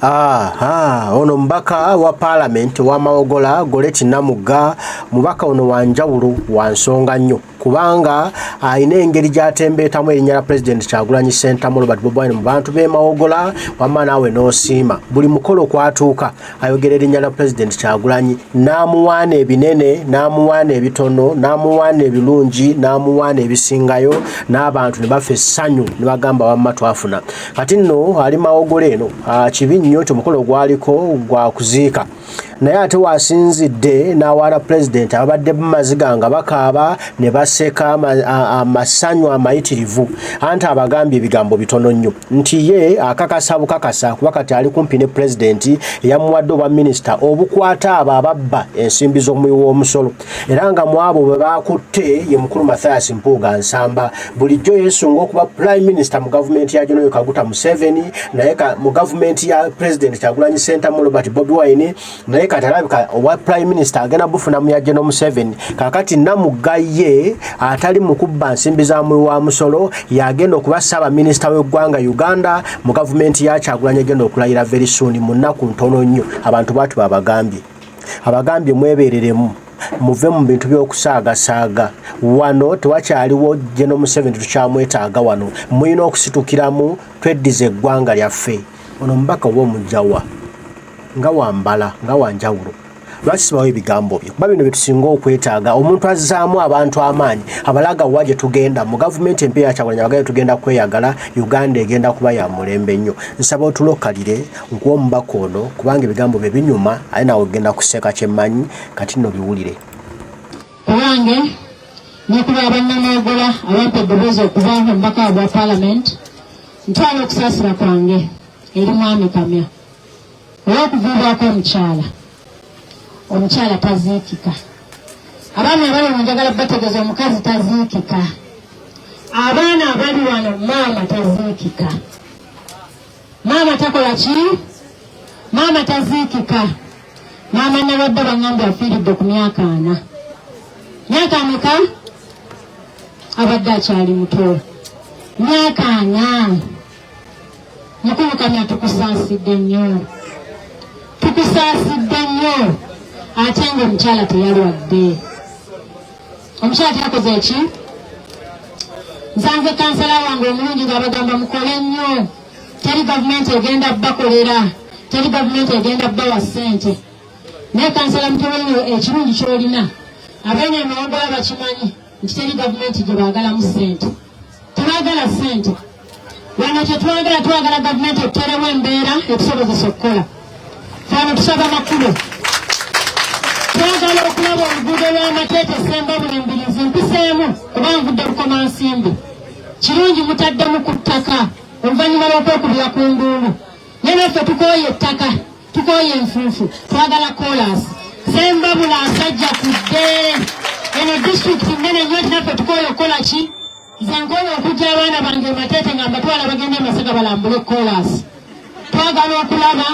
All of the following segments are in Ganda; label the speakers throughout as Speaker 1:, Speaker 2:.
Speaker 1: Aha, ono mubaka wa paalamenti owa Mawogola Goreti Namugga. Mubaka ono wa njawulo, wa nsonga nnyo, kubanga alina engeri gy'atembeetamu erinnya lya Pulezidenti Kyagulanyi Ssentamu Robert Bobi Wine mu bantu b'e Mawogola. Wamma naawe n'osiima, buli mukolo kwatuuka ayogera erinnya lya Pulezidenti Kyagulanyi, n'amuwaana ebinene, n'amuwaana ebitono, n'amuwaana ebirungi, n'amuwaana ebisingayo, n'abantu ne bafa essanyu ne bagamba, "Wamma twafuna." Kati nno ali Mawogola eno. Kibi nnyo nti omukolo gwaliko gwa kuziika, naye ate wasinzidde n'awaana pulezidenti, ababadde mumaziga nga bakaaba ne baseka amasanyu amayitirivu. Anti abagambye ebigambo bitono nnyo nti ye akakasa bukakasa, kuba kati ali kumpi ne pulezidenti eyamuwadde obwa minisita obukwata abo ababba ensimbi z'omuwi w'omusolo, era nga mu abo bwe bakutte ye mukulu Mathias Mpuuga Nsamba. Bulijjo yeesunga okuba prime minister mu gavumenti ya General Kaguta Museveni, naye mu gavumenti ya Pulezidenti Kyagulanyi Ssentamu Robert Bobi Wine, naye kati alabika obwa prime minister agenda bufuna mu ya General Museveni. Kakati Namugga ye atali mu kubba nsimbi za muwi wa musolo yagenda okuba ssaabaminisita w'eggwanga Uganda mu gavumenti ya Kyagulanyi egenda okulayira very soon, mu nnaku ntono nnyo. Abantu bwati babagambye, abagambye mwebereremu, muve mu bintu by'okusaagasaaga. Wano tewakyaliwo General Museveni, tukyamwetaaga wano. Mulina okusitukiramu tweddiza eggwanga lyaffe. Ono omubaka oba omujjawa nga wambala nga wanjawulo, lwaki sibawo ebigambo bye? Kuba bino byetusinga okwetaaga, omuntu azzaamu abantu amaanyi, abalaga wa gye tugenda mu gavumenti empya ya Kyagulanyi. Abagaye tugenda kweyagala, Uganda egenda kuba ya mulembe nnyo. Nsaba otulokalire nkuwa omubaka ono, kubanga ebigambo bye binyuma, aye nawe ogenda kuseka kyemmanyi. Kati nno biwulire.
Speaker 2: Owange nekuba abannamawogola abampa eddoboozi okuba omubaka wa paalamenti, ntwala okusaasira kwange eri mwami Kamya olw'okuviibwako omukyala. Omukyala taziikika. Abaami abali wano, njagala bategeeza, omukazi taziikika. Abaana abali wano, maama taziikika. Maama takola ki? Maama taziikika. Maama Nalwadde baŋŋambye afiiridde ku myaka 40. Myaka ameka? Abadde akyali muto, myaka 40. Mukulu Kamya, tukusaasidde nnyo, tukusaasidde nnyo. Ate nga omukyala teyalwadde, omukyala teyakoze eki. Nsanze kansala wange omulungi ng'abagamba mukole nnyo. Teri gavumenti egenda bakolera, teri gavumenti egenda bawa ssente. Naye kansala Mutono, ekirungi kyolina, abeene Emawogola bakimanyi nti teri gavumenti gye baagalamu ssente. Tebaagala ssente wano. Kyetwagala, twagala gavumenti etuteerewo embeera etusobozesa okukola. Fano tusaba makubo, twagala okulaba oluguudo lw'Amateete Sembabule Mbirizi. Mpiseemu kuba nvudde Bukomansimbi. Kirungi mutaddemu ku ttaka oluvannyuma lw'okwekubira ku nduulu, naye naffe tukooye ettaka, tukooye enfuufu, twagala koolaasi. Sembabule asajja kudde. Eno disitulikiti nnene nnyo nti naffe tukooye okukola ki? Nze nkooye okujja abaana bange Mateete nga mbatwala bagende e Masaka balambule koolaasi. Twagala okulaba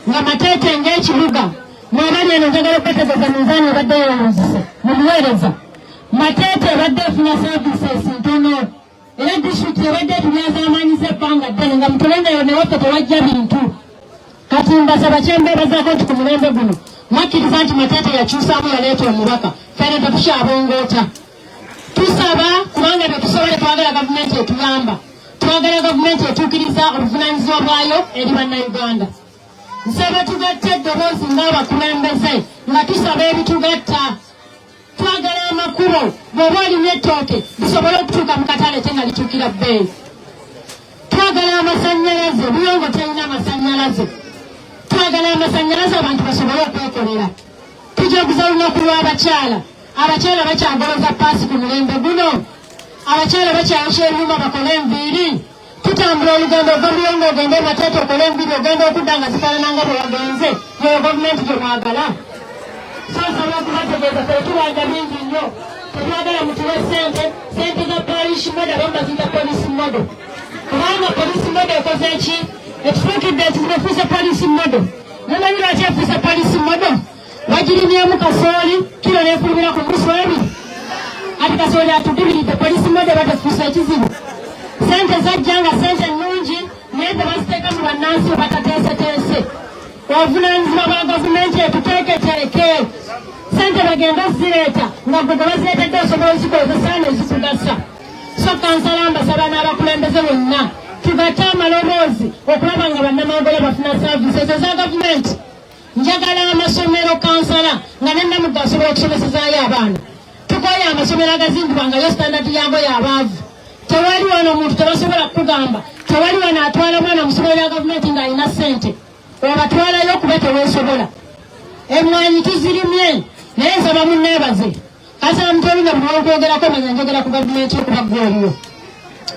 Speaker 2: nga Mateete ng'ekibuga. Mwebali eno, njagala okubategeeza, minzaani ebadde yewunzise mumuweereza. Mateete ebadde efuna services ntono, era disitulikiti ebadde etulyazaamaanyiza ebbanga ddene nga mutulengeyo newaffe tewajja bintu. Kati mbasaba, kyembeebazaako nti ku mulembe guno mwakkiriza nti Mateete yakyusaamu, yaleeta omubaka. Fene tetukyabongoota. Tusaba, kubanga tetusobola, twagala gavumenti etuyamba, twagala gavumenti etuukiriza obuvunaanyizibwa bwayo eri Bannayuganda. Nsaba tugatte eddoboozi ng'abakulembeze nga tusaba ebitugatta. Twagala amakubo, bw'oba olina ettooke lisobole okutuuka mu katale te nga lituukira bbeeyi. Twagala amasannyalaze, Buyongo terina amasannyalaze. Twagala amasannyalaze abantu basobole okwekolera. Tujaguza olunaku lw'abakyala. Abakyala bakyagoloza paasi ku mulembe guno? Abakyala bakyayokya ebyuma bakole enviiri? Tutambula olugendo ova Buyongo ogende Mateete okole enviiri, ogenda okudda nga zifaanana nga bwe wagenze. Yeyo gavumenti gye mwagala? So nsaba okubategeeza, fe tubanja bingi nnyo. Tetwagala mutuwe ssente, ssente za parish model, abamu baziyita police model, kubanga police model ekoze eki? Etufuukidde ekizibu, efuuse police model. Mumanyi lwaki efuuse police model? Bagirimyemu kasooli, kiro nefulumira ku nusu ebiri. Kati kasooli atudibiridde. Police model batefuusa ekizibu. Sente zajja nga sente nnungi, naye ze baziteeka mu bannansi batateeseteese. Obuvunaanyizibwa bwa gavumenti etuteeketeeke sente bagenda zireeta nga gwe gwe bazireetedde osobola ozikozesa nezikugasa. So kansala mbasaba n'abakulembeze bonna tugatte amaloboozi okulaba nga bannamawogola bafuna saaviisi ezo eza gavumenti. Njagala amasomero kansala nga ne Namugga asobola okusomesezaayo abaana. Tukooye amasomero agazimbibwa nga yo standard yaago y'abaavu. Tewali wano omuntu tebasobola kukugamba, tewali wano atwala mwana mu ssomero lya gavumenti ng'alina ssente, obatwalayo kuba teweesobola. Emmwanyi tuzirimye naye nsaba munneebaze. Kansala Mutwalina buli lwenkwogerako manya njogera ku gavumenti okuba ggwe oliwo.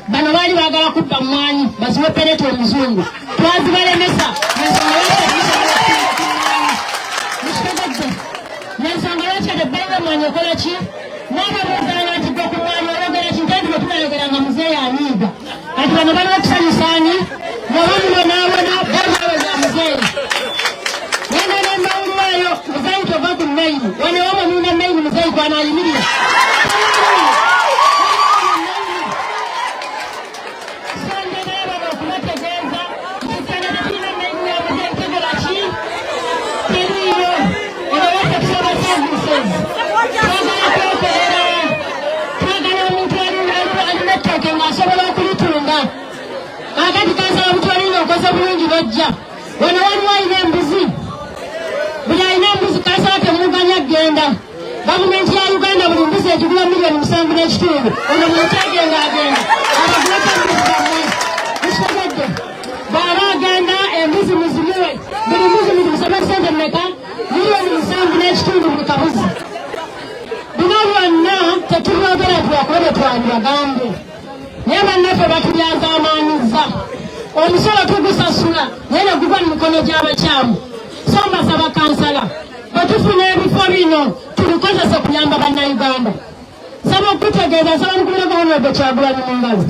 Speaker 2: Bano baali baagala kubba mmwanyi baziwe peneti omuzungu, twazibalemesa. Mukitegedde nensonga lwaki kati ebbeeyi y'emmwanyi ekola ki? N'ababuuzanga nti gwe ku mmwanyi oyogera ki? Nti bwe tunayogeranga muzeeyi anyiiga. Kati bano baliwo kusanyusa ani? Bw'oba mubonaabona bw'obaaweza muzeeyi. Ngenda ne mbawulwayo muzeeyi tova ku mayini. Wano wamwe mulina mayini muzeeyi kw'anaayimirira. Asobola okulitunda. Kakati kansala Mutwalina okoze bulungi bajja wano waliwo alina embuzi, buli alina embuzi kansala temuganya kugenda. Gavumenti ya Uganda buli mbuzi egigula 7.5 miliyoni. Ono muntu agenda agenda abaguleko embuzi zammwe. Mukitegedde? Bw'aba agenda embuzi muzimuwe, buli mbuzi muzimusabe sente mmeka? 7.5 miliyoni buli kabuzi. Bino byonna tetubyogera lwakuba tetwabibagambye, naye bannaffe batulyazaamaanyiza. Omusolo tugusasula naye ne gugwa mu mikono gy'abakyamu. So mbasaba kansala, bwe tufuna ebifo bino tubikozese kuyamba bannayuganda. Nsaba okutegeeza, nsaba mukubireko Honorable Kyagulanyi mu ngalo.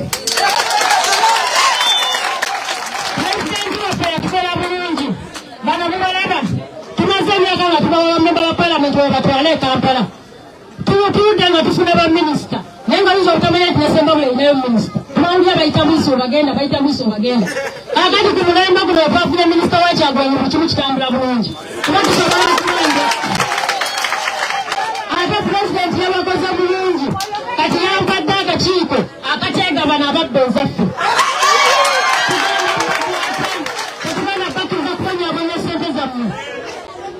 Speaker 2: Pulezidenti waffe yatukola bulungi. Bano mubalaba, tumaze emyaka nga tubawa bamemba ba palamenti we batwale e Kampala. Tutudde nga tufuna baminisita, naye nga oyinza obutamanya nti Nesembabule erinayo minisita. Tubawulira bayita buyisi obagenda, bayita buyisi obagenda. Kaakati ku mulembe guno otwafuna minisita wa Kyagulanyi, buli kimu kitambula bulungi kuba tusobola okulonda. Ate pulezidenti yabakoze bulungi, kati yampadde akakiiko akateega bano ababba ezaffe. Tetugenda bakkiriza kubonyaabonya ssente zammwe.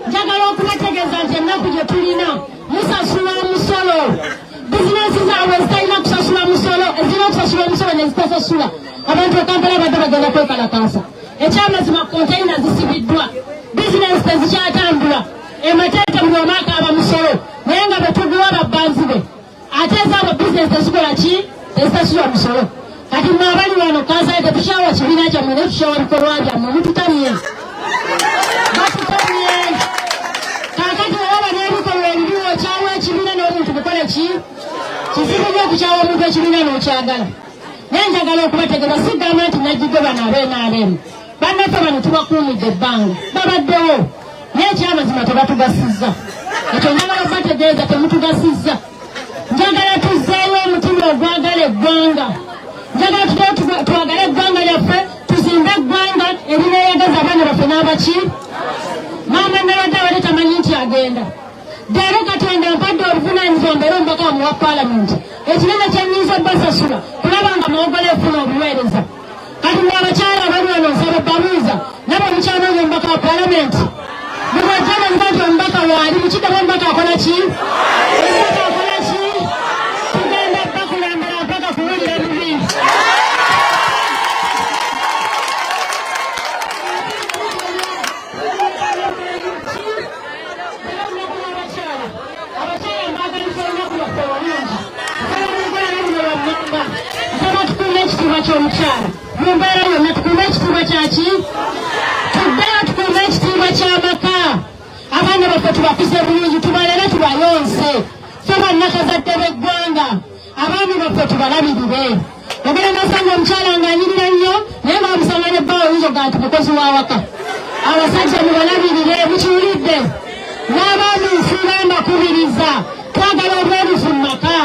Speaker 2: Njagala okubategeeza nti ennaku gye tulina musasula omusolo, bizinensi zaabwe ezitalina kusasula musolo, ezirina okusasula omusolo ne zitasasula. Abantu e Kampala badde bagenda kwekalakaasa. Ekyamazima konteyina zisibiddwa, bizinensi tezikyatambula. Emateete buli omu akaaba musolo, naye nga bwe tuguwa babbanzi be, ate ezaabwe bizinensi tezikola ki? Tezisasula musolo. Kati mwe abali wano kansala, tetukyawa kibiina kyammwe naye tukyawa bikolwa byammwe. Mututamye, batutamye. Kaakati olaba n'ebikolwa ebibi, okyawa ekibiina n'omuntu kukola ki? Kizibu nnyo okukyawa omuntu ekibiina n'okyagala. Naye njagala okubategeeza, sigamba nti najjidde bano ab'NRM. Bannaffe bano tubakuumidde ebbanga, babaddewo, naye ekyamazima tebatugasizza. Ekyo njagala okubategeeza, temutugasizza. Njagala tuzzeeyo omutima ogwagala eggwanga. Njagala tuteyo twagale eggwanga lyaffe, tuzimbe eggwanga erineeyagaza abaana baffe n'abaki. Maama nabadde abadde tamanyi nti agenda. Leero Katonda mpadde obuvunaanyizibwa mbeere omubaka wammwe wa paalamenti. Ekinene kye nnyinza obbasasula kulaba nga Mawogola efuna obuweereza. Kati mwe abakyala abali wano nsaba babuuza, nabo mukyanoonya omubaka wa paalamenti? Mubajja nti omubaka waali mukiddamu, omubaka akola ki? Omubaka akola ki? Tugenda bakulembera mpaka kuwulira bubi. Abakyala mbaagaliza olunaku lwaffe olungi. Nsaba tukuume ekitiibwa ky'omukyala mu mbeera yonna. Tukuume ekitiibwa kyaki? Tuddeyo tukuume ekitiibwa ky'amaka. Abaana baffe tubakuze bulungi, tubalere, tubayonse. Ffe bannakazadde b'eggwanga, abaana baffe tubalabirire. Ogenda nosanga omukyala ng'anyirira nnyo, naye nga bamusanga ne bbaawe, oyinza okugaa nti mukozi w'awaka. Abasajja mubalabirire, mukiwulidde? N'abaami nsiiba mbakubiriza, twagala obwerufu mu maka.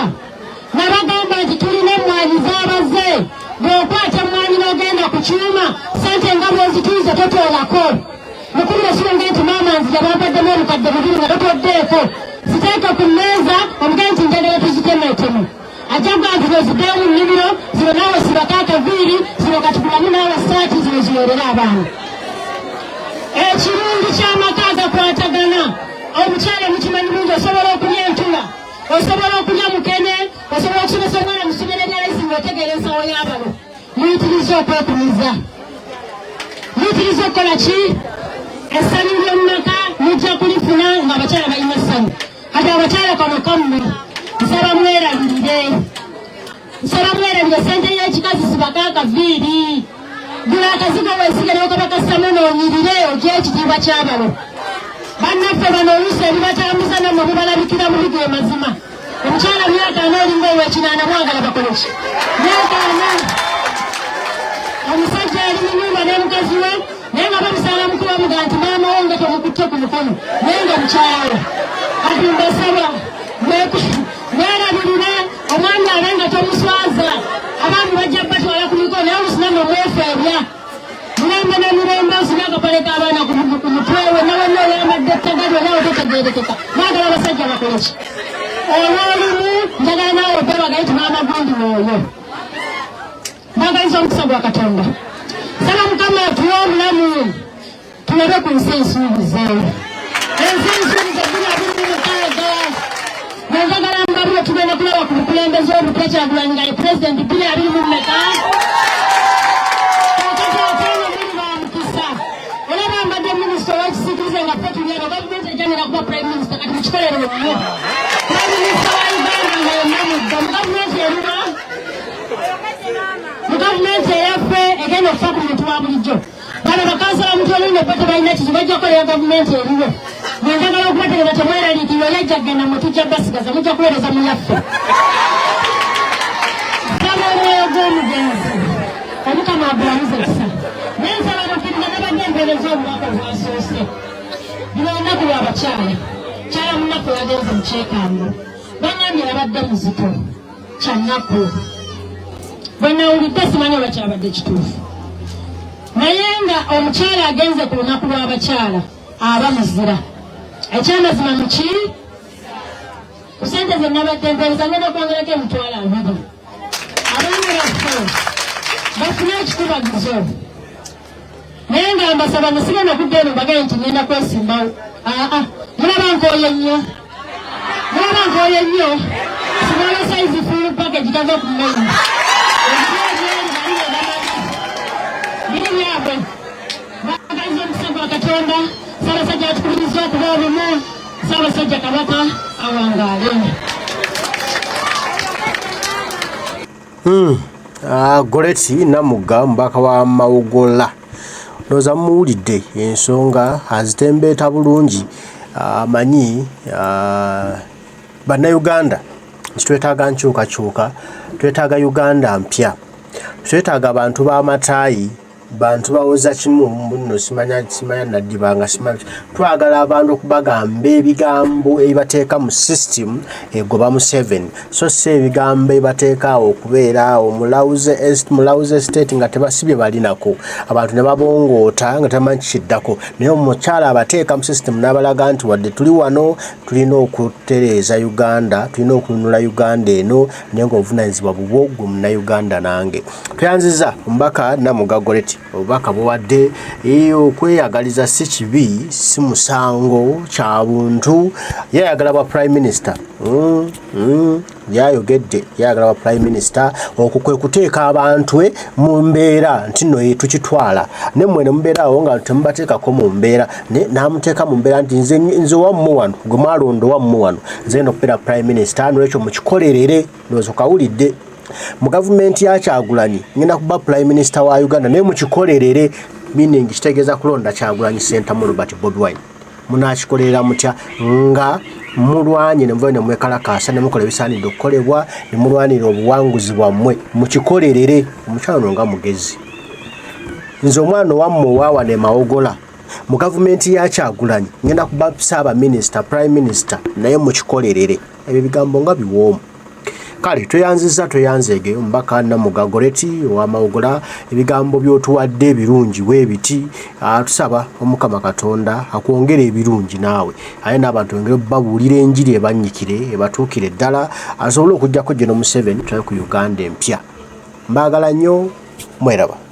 Speaker 2: Nabagamba nti tulina emmwanyi z'abaze. Bw'okwata emmwanyi n'ogenda ku kyuma, sente nga bw'ozituuze totoolako. Mukubire essimu omugende nti maama nzija bampaddemu 2000 nga totoddeeko. Ziteeke ku mmeeza omugende nti njagala tuzitemeeteme. Ajja kugamba nti zino ziddeyo mu nnimiro, zino naawe sibako akaviiri, zino katukulamu naawe ssaati, zino ziweerere abaana. Ekirungi ky'amaka agakwatagana, omukyala mukimanyi bulungi, osobola okulya entula, osobola okulya mukene, osobola okusomesa omwana mu ssomero erya layisi ng'otegeera ensawo y'abalo. Muyitiriza okwekumiza, muyitiriza okukola ki? Essanyu ly'omu maka mujja kulifuna ng'abakyala balina essanyu. Kati abakyala kano kammwe, nsaba mwerabirire, nsaba mwerabire sente y'ekikazi, sibako akaviiri, gula akazigo weesige n'okaba kassamu n'onyirire ogye ekitiibwa ky'abalo. Bannaffe bano oluusi ebibatambuza nammwe bibalabikira bubi ge mazima. Omukyala myaka ana olinga ow'ekinaana, mwagala bakole ki? Myaka ana omusajja ali mu nyumba ne mukazi we, naye nga bamusaala mukulu bamuga nti maama wo nga tomukutte ku mukono, naye nga mukyala we. Kati mbasaba mwerabirire omwami abe nga tomuswaza. Abaami bajja batwala ku mikono, naye oluusi nammwe mwefeebya. Mulembe ne mirembe osibye akapale k'abaana ku mutwe we, nawe nno oyambadde ettaga lyonna ototegeerekeka. Mwagala abasajja bakole ki? Olw'olumu njagala naawe okwebagayo nti maama gundi wooyo. Mbagaliza omukisa gwa Katonda. Saba Mukama atuwe obulamu tulabe ku nsi ensuubize. Ensi ensuubize 2026. Njagala mbabule tugenda kulaba ku bukulembeze obupya Kyagulanyi nga ye pulezidenti bbiri abiri mu mmeka. Kakati ate eno muli ba mukisa. Olaba mbadde minisita ow'ekisiikirize nga ffe tuli abo, gavumenti ejja kuba prime minister, kati mukikolere nnyo. Prime minister wa Uganda nga yonna mudda mu gavumenti eriwa mu gavumenti eyaffe egenda okufa ku muntu wa bulijjo. Bano bakansala mutolino bo tebalina kizibu, bajja kukolera gavumenti eriwo. Mwenjagala okubategeeza temweraliikirira, yajja kugenda mwe tujja basigaza, mujja kuweereza mu yaffe. Nsaba omwoyo gw'omugenzi Omukama agulamuze ekisa. Naye nsaba mukkiriza nabadde mpeereza obubaka obwasoose. Luno olunaku lw'abakyala. Kyala munnaffe yagenze mu kyekango. Bangambye yabadde muzito. Kya nnaku. Bwe nawulidde simanyi oba kyabadde kituufu. Naye nga omukyala agenze ku lunaku lw'abakyala aba muzira. Ekyamazima muki? Ku ssente ze nabadde mpeereza ngenda kwongerako 20,000. Abaana baffe bafune ekikubagizo. Naye nga mbasaba musigenda kudda eno mbagaye nti ngenda kwesimbawo. Aa, mulaba nkooye nnyo. Mulaba nkooye nnyo. Small size full package kava ku main. Biri byabwe. Baagaliza omukisa gwa Katonda. Ssaabasajja atukubiriza okuba obumu. Ssaabasajja Kabaka awangaale.
Speaker 1: Goreti Namugga mubaka wa Mawogola, ndowooza mumuwulidde ensonga azitembeeta bulungi. Amanyi bannayuganda nti twetaaga nkyukakyuka, twetaaga Uganda mpya, twetaaga abantu b'amataayi, bantu bawoza kimu nno simanya simanya naddibanga simanya. Twagala abantu okubagamba ebigambo ebibateeka mu system egoba Museveni, so si ebigambo ebibateeka awo okubeera awo mulawuze state nga tebasibye balinako abantu ne babongoota nga tebamanyi kikiddako. Naye omukyala abateeka mu system n'abalaga nti wadde tuli wano tulina okutereeza Uganda, tulina okununula Uganda eno, naye ng'obuvunaanyizibwa bubwo gwe munnayuganda nange. Tweyanziza omubaka Namugga Goreti obubaka buwadde. Okweyagaliza si kibi, si musango, kya buntu. Yayagala bwa prime minister. Yayogedde yayagala bwa prime minister. Okwo kwe kuteeka abantu mu mbeera nti nno tukitwala, ne mmwe ne mubeeraawo nga temubateekako mu mbeera, n'amuteeka mu mbeera nti nze wammwe wano, gwe mwalonda wammwe wano, nze ngenda okubeera prime minister, nolwekyo mukikolerere. Ndowooza okawulidde. Mu gavumenti ya Kyagulanyi ngenda kuba prime minister wa Uganda, naye mukikolerere, meaning kitegeeza kulonda Kyagulanyi Ssentamu Robert Bobi Wine. Munakikolerera mutya? Nga mulwanye ne muvayo ne mwekalakaasa ne mukola ebisaanidde okukolebwa ne mulwanira obuwanguzi bwammwe, mukikolerere. Omukyala ono nga mugezi. Nze omwana owammwe owaawa ne Mawogola mu gavumenti ya Kyagulanyi ngenda kuba ssaabaminisita, prime minister, naye mukikolerere. Ebyo ebigambo nga biwoomu. Kale tweyanziza, tweyanzeege omubaka Namugga Goreti ow'Amawogola, ebigambo by'otuwadde ebirungi bwebiti. Tusaba Omukama Katonda akwongere ebirungi naawe, aye n'abantu ongere babuulira enjiri ebannyikire, ebatuukire ddala, asobole okuggyako General Museveni tulabe ku Uganda empya. Mbaagala nnyo, mweraba.